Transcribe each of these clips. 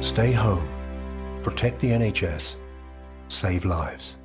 Stay home, protect the NHS, save lives.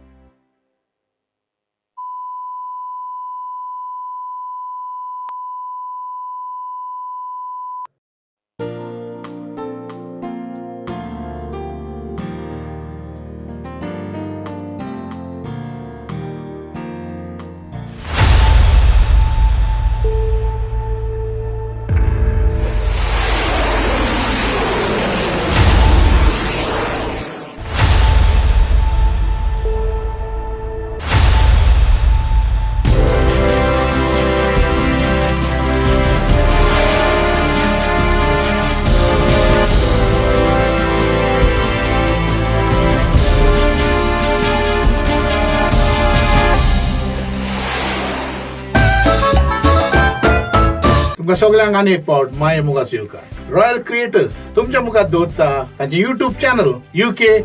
तुमकां सगल्यांक आनी एक फावट माये मुखार येवकार. रॉयल क्रिएटर्स तुमच्या मुखार दवरता तांचे युट्यूब चॅनल युके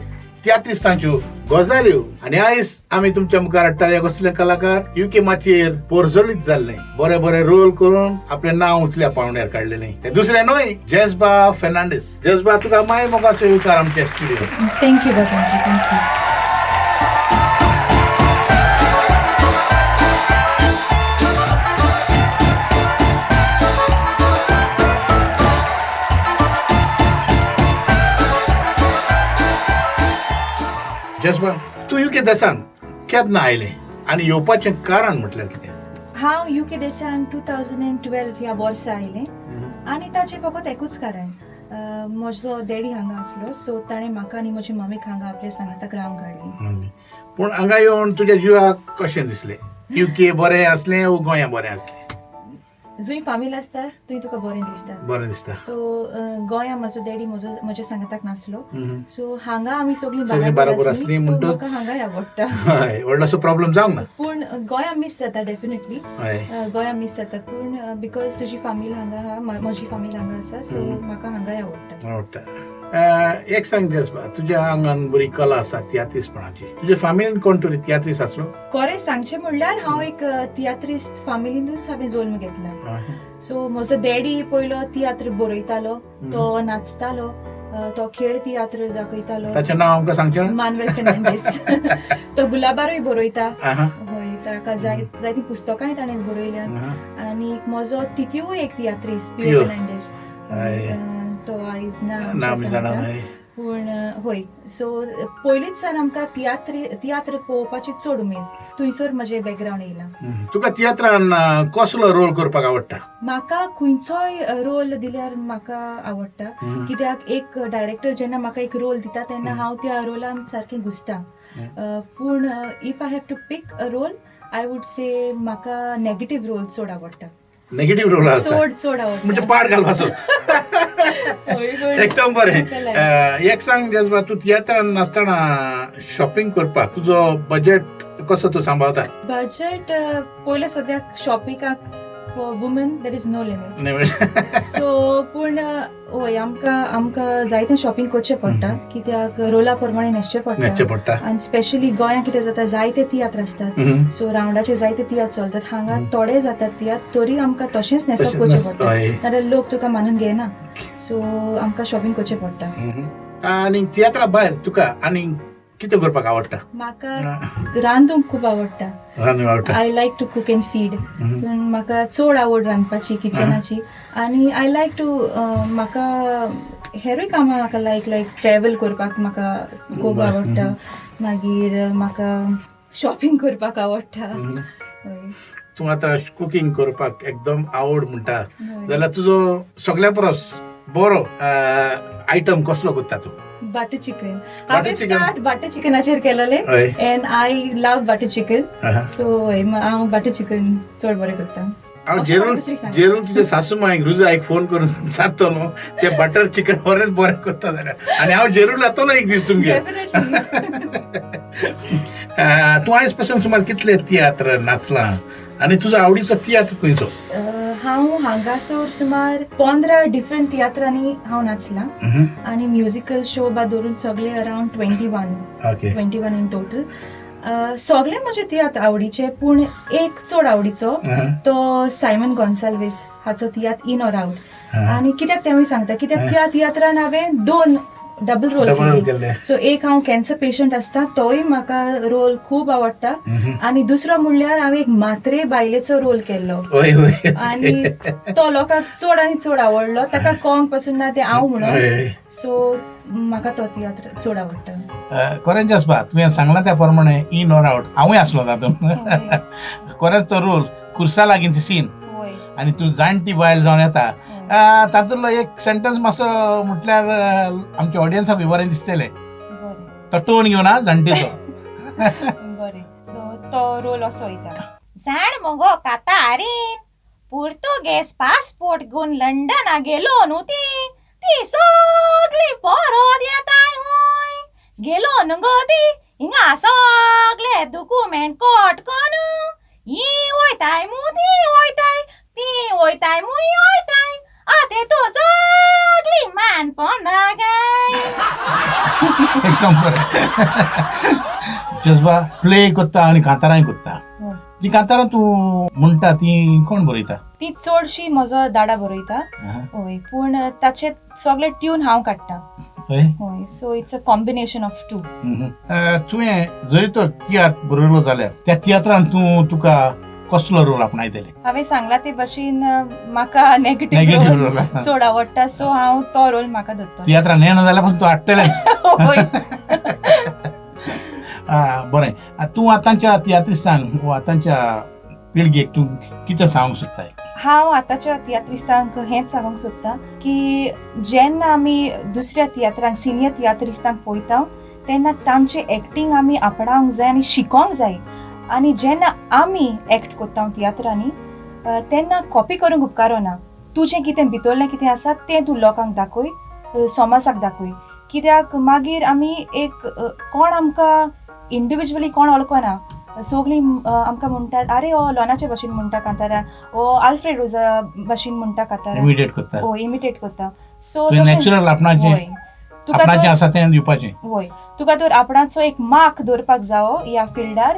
तियात्रिस्तांच्यो गजाल्यो. आनी आयज आमी तुमच्या मुखार हाडटा हे कसले कलाकार युके माचयेर पोरजोलीत जाल्ले, बरे बरे रोल करून आपलें नांव उंचल्या पावण्यार काडलेलें. ते दुसरें न्हय, जेजबा फेर्नांडीस. जेजबा, तुका माये मोगाचो येवकार आमच्या स्टुडियो. Thank you बाबा, thank you. जेजबा, तूं युके देसान केन्ना आयलें आनी येवपाचें कारण म्हटल्यार कितें? हांव युके देशान 2012 ह्या वर्सा आयलें आनी ताचें फकत एकूच कारण, म्हजो डॅडी हांगा आसलो, सो ताणें म्हाका आनी म्हजी मम्मीक हांगा आपल्या सांगाताक रावंक हाडली. पूण हांगा येवन तुज्या जिवाक कशें दिसलें? युके बरें आसलें वो गोंया बरें आसलें? जंय फामील आसता थंय तुका बरें दिसता. बरें दिसता. सो गोंया म्हजो डॅडी म्हजो म्हज्या सांगाताक नासलो, सो हांगा आमी सगळीं सगळीं बराबर आसलीं सो म्हणटच म्हाका हांगाय आवडटा. हय, व्हडलोसो प्रॉब्लम जावंक ना. पूण गोंया मीस जाता डेफिनेटली. गोंया मीस जाता, पूण because तुजी फामील हांगा आहा, म्हजी फामील हांगा आसा, सो म्हाका हांगाय आवडटा. आवडटा. एक सांग जेजबा, तुज्या आंगान बरी कला आसा तियात्रिस्तपणाची. तुज्या फामिलीन कोण तरी तियात्रिस्त आसलो? खरें सांगचें म्हणल्यार हांव एक तियात्रिस्त फामिलीनूच हांवें जल्म घेतला. सो म्हजो डॅडी पयलो तियात्र बरयतालो, तो नाचतालो, तो खेळ तियात्र दाखयतालो. ताचें नांव आमकां सांगचें? मानवेल फेर्नांडीस. तो गुलाबारूय बरयता. हय, ताका जायतीं पुस्तकांय ताणें बरयल्यात. आनी म्हजो तित्यूय एक तियात्रिस्त, पियो फेर्नांडीस. तो आयज ना ना, आमी जाणा. पूण हय, सो पयलींच सान आमकां तियात्र पळोवपाची चड उमेद, थंयसर म्हजें बॅकग्रावंड येयलां. तुका तियात्रान कसलो रोल करपाक आवडटा? म्हाका खंयचोय रोल दिल्यार म्हाका आवडटा, कित्याक एक डायरेक्टर जेन्ना म्हाका एक रोल दिता तेन्ना हांव त्या रोलान सारकें घुसता. पूण if I have to pick a role, I would say म्हाका नेगेटीव रोल चड आवडटा. नेगेटीव रोल आसा चड चड आवडटा, म्हणजे पाड घालपाचो. एकदम बरें. एक सांग जेजबा, तूं तियात्रान नासतना शॉपिंग करपाक तुजो बजेट कसो तूं सांबाळता? बजेट पयलें सद्याक शॉपिंगाक for women there is no limit. So पूण हय, आमकां जायतें शॉपिंग करचें पडटा, कित्याक रोला प्रमाणे न्हेसचें पडटा. आनी स्पेशली गोंयांत कितें जाता, जायते तियात्र आसतात, सो रावंडाचे जायते तियात्र चलतात. हांगा थोडे जातात तियात्र, तरी आमकां तशेंच न्हेसप करचें पडटा, नाजाल्यार लोक तुका मानून घेना. सो आमकां शॉपिंग करचें पडटा. आनी तियात्रा भायर तुका आनी कितें करपाक आवडटा? म्हाका रांदूंक खूब आवडटा. I like to cook and feed. पूण म्हाका चड आवड रांदपाची, किचनाची. आनी I like to, म्हाका हेरूय कामां म्हाका लायक लायक ट्रॅवल करपाक म्हाका खूब आवडटा. मागीर म्हाका शॉपिंग करपाक आवडटा. तूं आतां कुकींग करपाक एकदम आवड म्हणटा जाल्यार तुजो सगळ्या परस बरो आयटम कसलो करता तूं? Butter chicken. हांवें स्टार्ट बटर चिकनाचेर केलेलें and I love butter chicken, so हांव बटर चिकन चड बरें करता. हांव जेरूल तुजे सासू मायक रुजाक फोन करून सांगतलो ते बटर चिकन बरेंच बरें करता जाल्यार, आनी हांव जेरूल येतलो एक दीस तुमगेर. तूं आयज पासून सुमार कितले तियात्र नाचला आनी तुजो आवडीचो तियात्र खंयचो? हांव हांगासर सुमार 15 डिफरंट तियात्रांनी हांव नाचलां आनी म्युजिकल शो बा धरून सगळे अरावंड 21 इन टोटल. सगळे म्हजे तियात्र आवडीचे, पूण एक चड आवडीचो तो सायमन गोन्साल्वीस हाचो तियात्र इन ऑर आउट. आनी कित्याक तेंवूय सांगता, कित्याक त्या तियात्रान हांवें 2 डबल रोल Double role केली. केल्ले. सो एक हांव कॅन्सर पेशंट आसता, तोय म्हाका रोल खूब आवडटा. आनी दुसरो म्हणल्यार हांवें एक मात्रे बायलेचो रोल केल्लो हय हय आनी तो लोकांक चड आनी चड आवडलो. ताका कोंक पासून ना तें हांव म्हणून. हय. सो म्हाका तो तियात्र चड आवडटा. खरेंच आसपा, तुवें सांगलां त्या प्रमाणे इन ऑर आउट हांवूय आसलो तातूंत. खरेंच तो रोल खुर्सा लागीं ती सीन आनी तूं जाणटी बायल जावन येता. तातूंतलो एक सेंटन्स मातसो म्हटल्यार आमच्या ऑडियन्साकूय बरें दिसतलें. बरें. तो टोन घेवन हा जाणटेचो. बरें, सो तो रोल असो वयता. जाण मगो कातारीन, पुर्तुगेज पासपोर्ट घेवन लंडना गेलो न्हू ती, ती सगळी परत येताय हूंय. गेलो न्हू गो ती, हिंगा सगळे दुकुमेंट कोट कोन ही वयताय मू ती वयताय, ती वयताय मू ही वयताय, आतां तो सगळी मान पोंदा गाय. एकदम बरें जज्बा. प्ले करता आनी कांतारांय करता. जी कांतारां तूं म्हणटा ती कोण बरयता? ती चडशी म्हजो दाडा बरयता. हय, पूण ताचे सगळे ट्यून हांव काडटा. हय, so it's a combination of two. तुवें जरी तो तियात्र बरयलो जाल्यार त्या तियात्रान तूं तुका कसलो रोल आपणायतले? हांवें सांगला ते भशेन म्हाका नेगेटीव Negative role role. चड आवडटा, सो हांव तो रोल म्हाका धरतलें. तियात्रान येना जाल्यार पण तूं हाडटलेंच. हय. बरें, तूं आतांच्या तियात्रिस्तांक वा आतांच्या पिळगेक तूं कितें सांगूंक सोदताय? हांव आतांच्या तियात्रिस्तांक हेंच सांगूंक सोदता की जेन्ना आमी दुसऱ्या तियात्रांक, सिनियर तियात्रिस्तांक पळयता तेन्ना तांचें एक्टींग आमी आपणावंक जाय आनी शिकोंक जाय. आनी जेन्ना आमी एक्ट करता तियात्रांनी तेन्ना कॉपी करूंक उपकारना. तुजें कितें भितरलें कितें आसा तें तूं लोकांक दाखय, समाजाक दाखय. कित्याक मागीर आमी एक कोण आमकां इंडिविज्युअली कोण वळखना, सगळीं आमकां म्हणटात आरे हो लोनाचे भशेन म्हणटा कांतारा, हो आल्फ्रेड रोजा भशेन म्हणटा कांतारा. इमिडिएट करता. हो, इमिटेट करता. सो तुवें नॅचरल आपणाचें हय, तुका आपणाचें आसा तें दिवपाचें. हय, तुका तर आपणाचो एक मार्क दवरपाक जावो ह्या फिल्डार,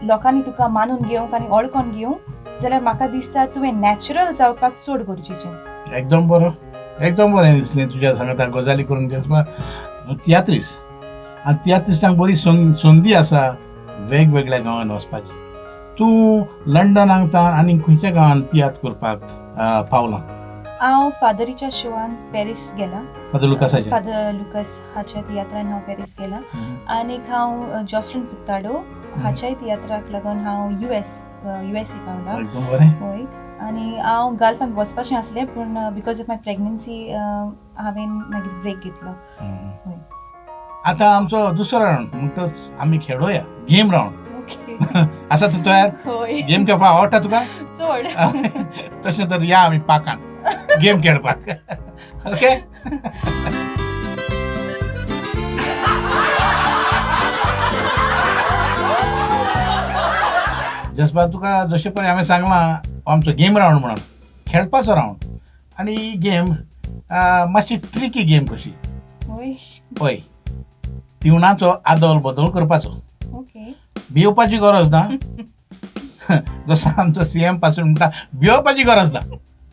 लोकांनी तुका मानून घेवंक आनी वळखोन घेवंक जाल्यार म्हाका दिसता तुवें नॅचरल जावपाक चड गरजेचें. एकदम बरो, एकदम बरें दिसलें तुज्या सांगता गजाली करून. जज्बा तियात्रीस आनी तियात्रिस्तांक बरी संदी आसा वेगवेगळ्या गांवांत वचपाची. तूं लंडनाक आनी खंयच्या गांवांत तियात्र करपाक पावलां? हांव फादरीच्या शोवान पॅरीस गेला. फादर लुकासाच्या? फादर लुकस हाच्या तियात्रान हांव पॅरीस गेला. आनीक हांव जॉसलीन फुर्ताडो हाच्याय तियात्राक लागून हांव युएसए पावला. एकदम बरें. हय, आनी हांव गल्फान वचपाचें आसलें पूण because of my pregnancy हांवें मागीर ब्रेक घेतलो. हय. आतां आमचो दुसरो रावंड म्हणटच आमी खेळोया गेम रावंड. ओके. आसा तूं तयार? हय. गेम खेळपाक आवडटा तुका? चड. तशें तर या आमी पाकान गेम खेळपाक. ओके, जसपा तुका जशें पळय हांवें सांगलां आमचो गेम रावंड म्हणून खेळपाचो रावंड आनी ही गेम मातशी ट्रिकी गेम कशी. हय. पळय, तिवणाचो आदल बदल करपाचो. ओके. भिवपाची गरज ना. जसो आमचो सीएम पासून म्हणटा, भिवपाची गरज ना.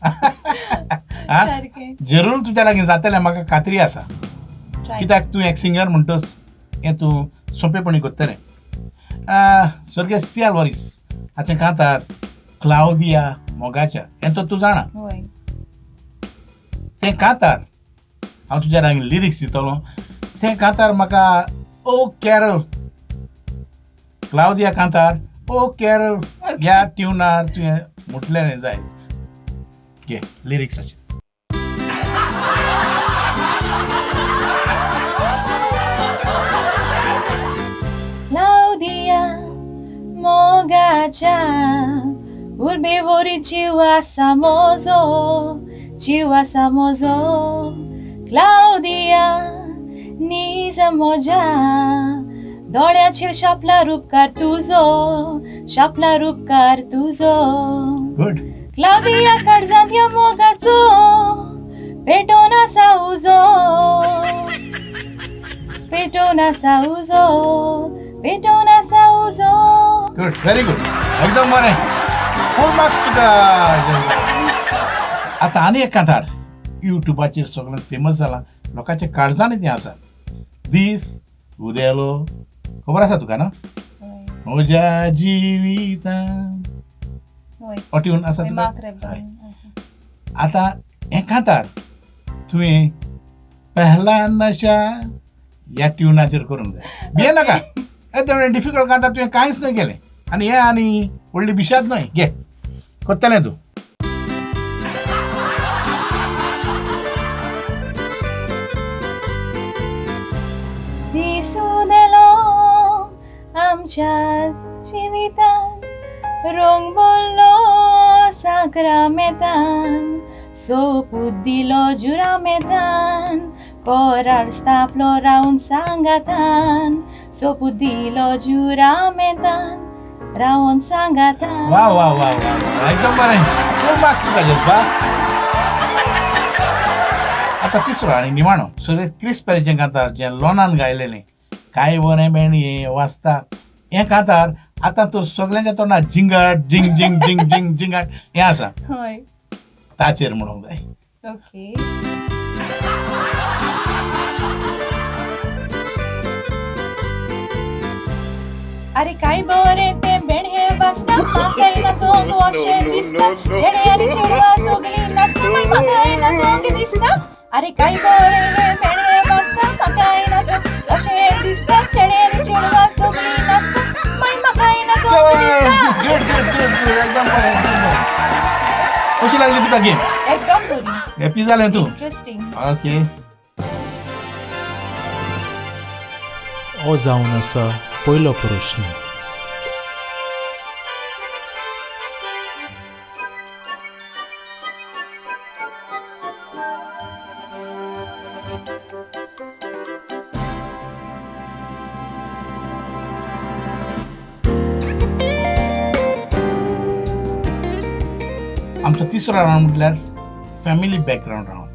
आं? सारकें. जरूर तुज्या लागीं जातलें, म्हाका खात्री आसा. ट्राय. कित्याक तूं एक सिंगर म्हणटच हें तूं सोंपेपणी करतलें. स्वर्गीय सी आल्वारीस हाचें कांतार क्लावदिया मोगाच्या हें तर तूं जाणा. हय. तें कांतार हांव तुज्या लागीं लिरिक्स दितलो. तें कांतार म्हाका ओ कॅरल क्लावदिया कांतार ओ कॅरल ह्या ट्युनार तुवें म्हटलें जाय. घे लिरिक्स अशें. क्लावदिया मोगाच्या उर्बेवरी जीव आसा म्हजो, जीव आसा म्हजो. क्लावदिया नीज म्हज्या दोळ्याचेर शापला रुपकार तुजो, शापला रुपकार तुजो. गुड. क्लावदिया काळजांत ह्या मोगाचो पेटोवन आसा उजो, पेटोवन आसा उजो, पेटोवन आसा उजो. गुड, व्हेरी गुड, एकदम बरें. फूल मार्क्स तुका. आतां आनी एक कांतार युट्यूबाचेर सगळें फेमस जालां. लोकांच्या काळजांनी तें आसा. दीस उदेलो खबर आसा तुका न्हू? म्हज्या जिवितान हो ट्यून आसा तुका. आतां हें कांतार तुवें पहला नशा ह्या ट्युनाचेर करूंक जाय. भिये नाका, तें डिफिकल्ट कांतार तुवें कांयच न्हय केलें आनी हें आनी व्हडली बिशाद न्हय. घे करतलें तूं. दीस उदेलो आमच्या जिवितान, रंग भरलो साक्रामेंतान, सोपूत दिलो जुरामेंतान, कोरार स्थापलो रावन सांगातान, सोपूत दिलो जुरामेंतान, रावन सांगातान. वा वा वा वा, एकदम बरें. फूल मार्क्स तुका जज्बा. आतां तिसरो आनी निमाणो सुरेश क्रिस पेरीचें कांतार जें लोनान गायलेलें काय बरें बेणये वाचता, हें कांतार आतां तर सगल्यांच्या तोंडार जिंगट जिंग जिंग जिंग जिंग जिंगट हें आसा. हय, ताचेर म्हणूंक जाय. ओके. अरे काय बरें तें बेणये वाचता, म्हाकाय नाचोंक अशें दिसता, चेडे आनी चेडवां सगलीं नाचता, मागीर म्हाकाय नाचोंक दिसता. अरे काय बरें हें बेणये वाचता, म्हाकाय नाचोंक अशें दिसता, चेडे आनी चेडवां सगलीं नाचता, मागीर म्हाकाय नाचोंक दिसता. गुड गुड गुड गुड, एकदम बरें, एकदम बरें. कशी लागली तुका गेम? एकदम बरी. हॅपी जालें तूं? इंट्रस्टींग. ओके. हो जावन आसा पयलो प्रश्न. आमचो तिसरो रावंड म्हटल्यार फॅमिली बॅकग्रावंड रावंड.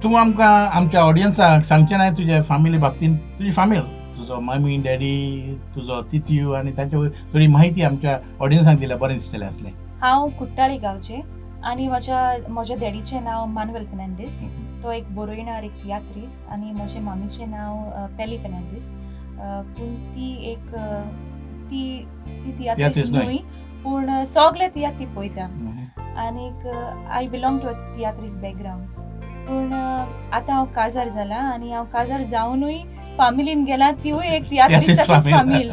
तूं आमकां आमच्या ऑडियन्साक सांगचें ना तुज्या फॅमिली बाबतीन, तुजी फामील, तुजो मम्मी डॅडी, तुजो तितू आनी ताचे वयर थोडी माहिती आमच्या ऑडियन्साक दिल्यार बरें दिसतलें आसलें. हांव कुट्टाळी गांवचें आनी म्हज्या डॅडीचें नांव मानुएल फेर्नांडीस, तो एक बरोयणार, एक तियात्रिस्त, आनी म्हज्या मामीचें नांव पेली फेर्नांडीस, पूण ती एक ती ती तियात्रिस्त न्हय, पूण सगळे तियात्र ती पळयता. आनीक I belong to a तियात्रिस्त background. पूण आतां हांव काजार जाला आनी हांव काजार जावनूय फामिलीन गेला, तिवूय एक तियात्रिस्ताचीच फामील.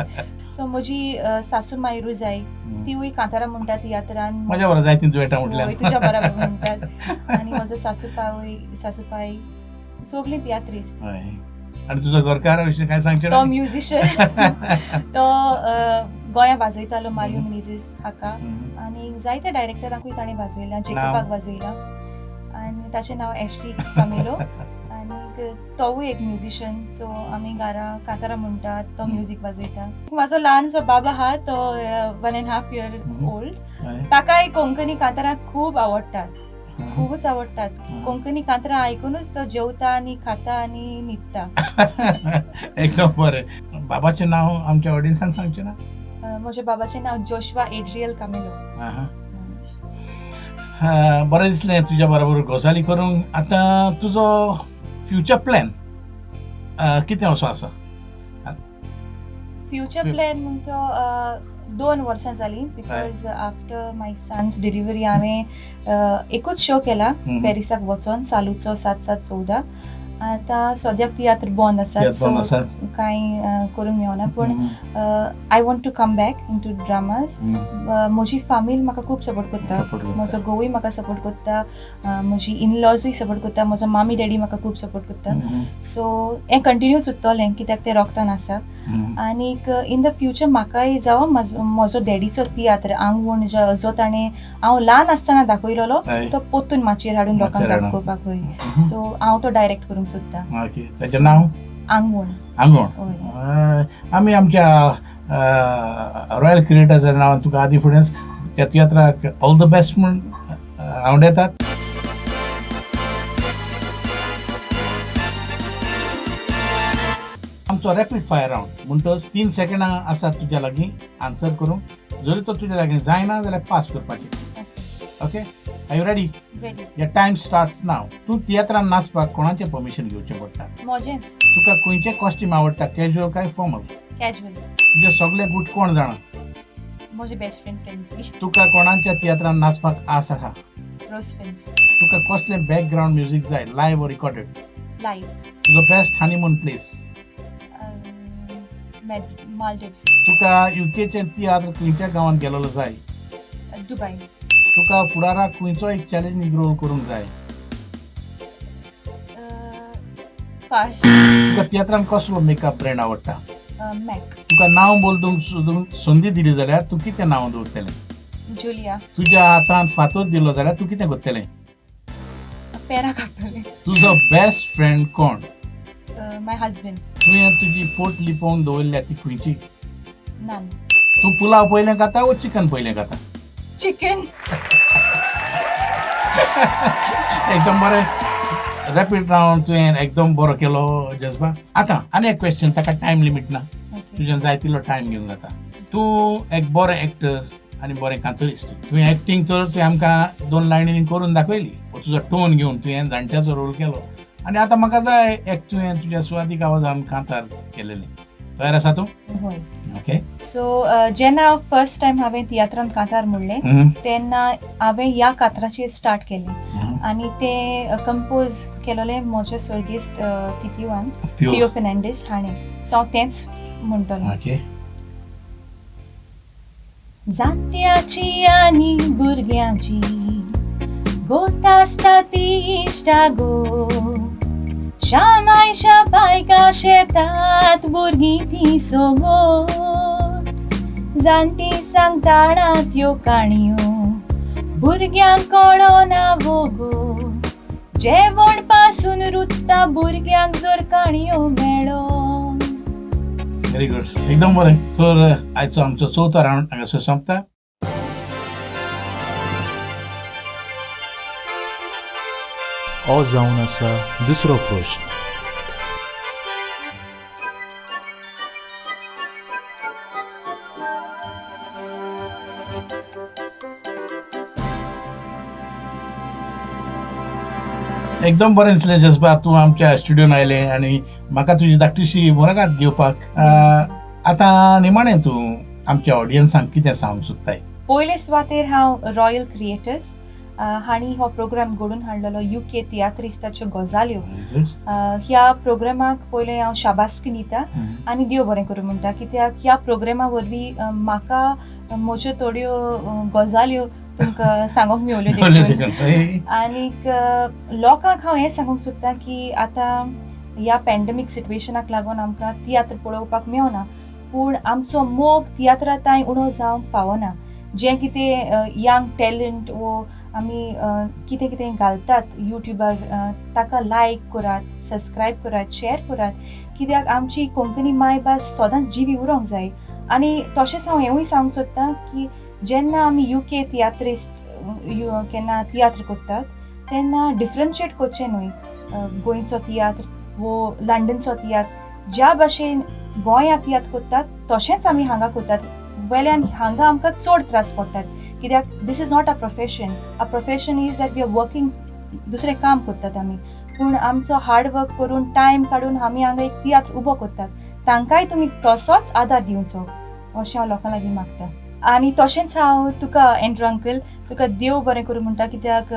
सो म्हजी सासू माय रुजाय, तिवूय कांतारा म्हणटा तियात्रान. म्हज्या बरोबर जायतीं दुयेटां म्हटल्यार तुज्या बरोबर म्हणटात. आनी म्हजो सासूपाय सासूपाय सगळीं तियात्रिस्त. आनी तुजो घरकार विशीं कांय सांगचें? तो म्युजिशियन, तो गोंया वाजयतालो मारियो मिनेझीस हाका, आनी जायत्या डायरेक्टरांकूय ताणें वाजयला, जेकबाक वाजयला, आनी ताचें नांव एशली कामेलो, आनी तोवूय एक म्युजिशियन. सो आमी घरा कांतारा म्हणटात, तो म्युजीक वाजयता. म्हाजो ल्हानसो बाबा आहा, तो 1.5 year old, ताकाय कोंकणी कांतारां खूब आवडटात, खूबच आवडटात. कोंकणी कांतारां आयकुनूच तो जेवता आनी खाता आनी न्हिदता. एकदम बरें. बाबाचें नांव आमच्या ऑडियन्सांक सांगचें ना? म्हज्या बाबाचें नांव जोशवा एड्रियल कामेलो. बरें दिसलें तुज्या बरोबर गजाली करूंक. आतां तुजो फ्युचर प्लॅन कितें असो आसा? फ्युचर प्लॅन म्हणचो 2 वर्सां जालीं, because after my son's delivery हांवें एकूच शो केला पॅरिसाक वचोन, सालूचो 7/7/14. आतां सद्याक तियात्र बंद आसा, सो कांय करूंक मेळना, पूण I want to come back into dramas. म्हजी फामील म्हाका खूब सपोर्ट करता, म्हजो घोवूय म्हाका सपोर्ट करता, म्हजी इनलॉजूय सपोर्ट करता, म्हजो मामी डॅडी म्हाका खूब सपोर्ट करता. सो हें कंटिन्यू सुत्तलें कित्याक तें रोगतान आसा. आनीक इन the future म्हाकाय जावं म्हजो डॅडीचो तियात्र आंगवण जो ताणें हांव ल्हान आसतना दाखयलेलो तो पोत्तून माचयेर हाडून लोकांक दाखोवपाक होय. सो हांव तो डायरेक्ट करूंक सोदता. ताचें नांव आंगवण. आंगवण. आमी आमच्या रॉयल क्रिएटर्साच्या नांवान तुका आदी फुडें त्या तियात्राक ऑल the best म्हूण आवडेतात. आमचो रॅपीड फायर रावंड म्हणटच 3 सेकंडां आसात तुज्या लागीं आन्सर करूंक. जरी तो तुज्या लागीं जायना जाल्यार पास करपाचें. Okay, Are you ready? Ready. Your time starts now. तूं तियात्रान नाचपाक कोणाचें परमिशन घेवचें पडटा? मोजेंच. तुका खंयचें कॉस्ट्यूम आवडटा, कॅज्युअल काय फॉर्मल? कॅज्युअल. तुजे सगळे गूट कोण जाणा? म्हजे बेस्ट फ्रेंड फ्रेंड्स. तुका कोणाच्या तियात्रान नाचपाक आस आसा? रोज फ्रेंड्स. तुका कसलें बॅकग्रावंड म्युजीक जाय, लायव्ह ऑर रिकॉर्डेड? लायव्ह. तुजो बेस्ट हनीमून प्लेस? मालदीव्स. तुका युकेचे तियात्र खंयच्या गांवांत गेलेलो जाय? दुबय. तुका फुडाराक खंयचो एक चॅलेंजींग रोल करूंक जाय? पास. तुका तियात्रान कसलो मेकअप ब्रँड आवडटा? मॅक. तुका नांव बदलूंक संदी दिली जाल्यार तूं कितें नांव दवरतलें? जुलिया. तुज्या हातान फातोर दिलो जाल्यार तूं कितें करतलें? पेरा काडटलें. तुजो बेस्ट फ्रेंड कोण? My husband. तुवें तुजी फोट लिपोवन दवरल्या ती खंयची? नान. तूं पुलाव पयलें खाता वो चिकन पयलें खाता? चिकन. एकदम बरें रॅपीड रावंड तुवें एकदम बरो केलो जज्बा. आतां आनी एक क्वेश्चन, ताका टायम लिमीट ना, तुज्यान जाय तितलो टायम घेवंक जाता. तूं एक बरो एक्टर आनी बरें कांतरिस्ट. तुवें एक्टींग तर तुवें आमकां 2 लायनींनी करून दाखयली, तुजो टोन घेवन तुवें जाणट्याचो रोल केलो आनी आतां म्हाका जाय एक तुवें तुज्या सुवादीक आवाजान कांतार केलेलें. तयार आसा तूं? हय. ओके. सो जेन्ना हांव फर्स्ट टायम हांवें तियात्रान कांतार म्हणलें तेन्ना हांवें ह्या कांताराचेर स्टार्ट केलें आनी तें कंपोज केलोलें म्हज्या स्वर्गेस्त तितिवान पियो फेर्नांडीस हाणें. सो हांव तेंच म्हणटलें. ओके. जाणट्याची आनी भुरग्यांची गोट आसता ती इश्टा गो, शामायशा बायका शेतात भुरगीं ती सोबोत, जाणटी सांगताना त्यो काणयो भुरग्यांक कळना गो, जेवण पासून रुचता भुरग्यांक जर काणयो मेळो. व्हेरी गुड, एकदम बरें. तर आयचो आमचो चवथो रावंड हांगासर सोंपता. हो जावन आसा दुसरो प्रश्न. एकदम बरें दिसलें जज्बा, तूं आमच्या स्टुडियोन आयलें आनी म्हाका तुजी धाकटीशी मुलाखत घेवपाक. आतां निमाणें तूं आमच्या ऑडियन्सांक कितें सांगूंक सोदताय? पयले सुवातेर हांव रॉयल क्रिएटर्स हांणी हो प्रोग्राम घडोवन हाडलेलो, युके तियात्रिस्ताच्यो गजाल्यो. ह्या प्रोग्रामाक पयलें हांव शाबासकी दिता आनी देव बरें करूं म्हणटा, कित्याक ह्या प्रोग्रामा वरवीं म्हाका म्हज्यो थोड्यो गजाल्यो तुमकां सांगूंक मेवल्यो देखून. आनीक लोकांक हांव हें सांगूंक सोदता की आतां ह्या पॅन्डेमीक सिट्युएशनाक लागून आमकां तियात्र पळोवपाक मेवना, पूण आमचो मोग तियात्रा तांय उणो जावंक फावना. जें कितें यंग टॅलंट वो आमी कितें कितें घालतात यूट्यूबार, ताका लायक करात, सबस्क्रायब करात, शेअर करात, कित्याक आमची कोंकणी मायभास सदांच जिवी उरोंक जाय. आनी तशेंच हांव हेंवूय सांगूंक सोदतां की जेन्ना आमी युके तियात्रिस्त केन्ना तियात्र करतात तेन्ना डिफरन्शिएट करचें न्हय, गोंयचो तियात्र वो लंडनचो तियात्र. ज्या भाशेन गोंयांत तियात्र करतात तशेंच आमी हांगा करतात, वेल्यान हांगा आमकां चड त्रास पडटात, कित्याक this is not a profession. A profession is that we are working, दुसरें काम करतात आमी, पूण आमचो हार्ड वर्क करून टायम काडून आमी हांगा एक तियात्र उबो करतात, तांकांय तुमी तसोच आदार दिवचो अशें हांव लोकां लागीं मागता. आनी तशेंच हांव तुका एंड्रू अंकल, तुका देव बरें करूं म्हणटा, कित्याक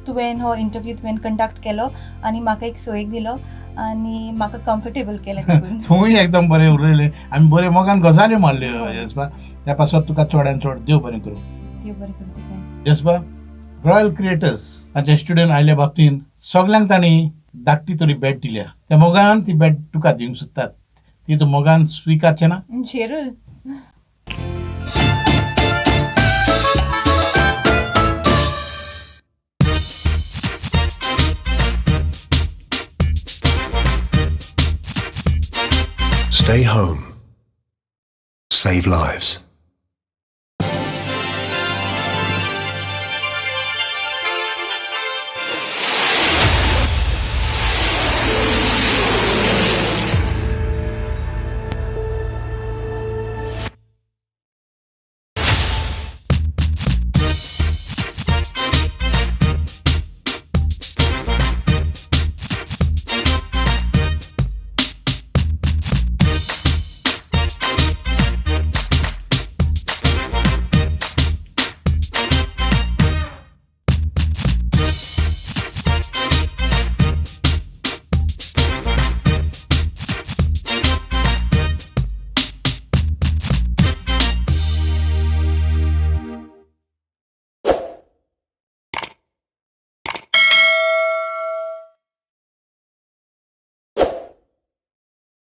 तुवें हो इंटरव्यू तुवें कंडक्ट केलो आनी म्हाका एक सोयीक दिलो आनी म्हाका कम्फर्टेबल केलें. तूंय एकदम बरें उलयलें, आमी बरें मोगान गजाल्यो मारल्यो जज्बा, त्या पासत तुका चड आनी चड देव बरें करूं. देव बरें करूं तुका. जज्बा, रॉयल क्रिएटर्स ताच्या स्टुडंट आयल्या बाबतीन सगल्यांक तांणी धाकटी तरी भेट दिल्या, त्या मोगान ती भेट तुका दिवंक सोदतात, ती तूं मोगान स्विकारचें ना? जेरूल. Stay home. Save lives.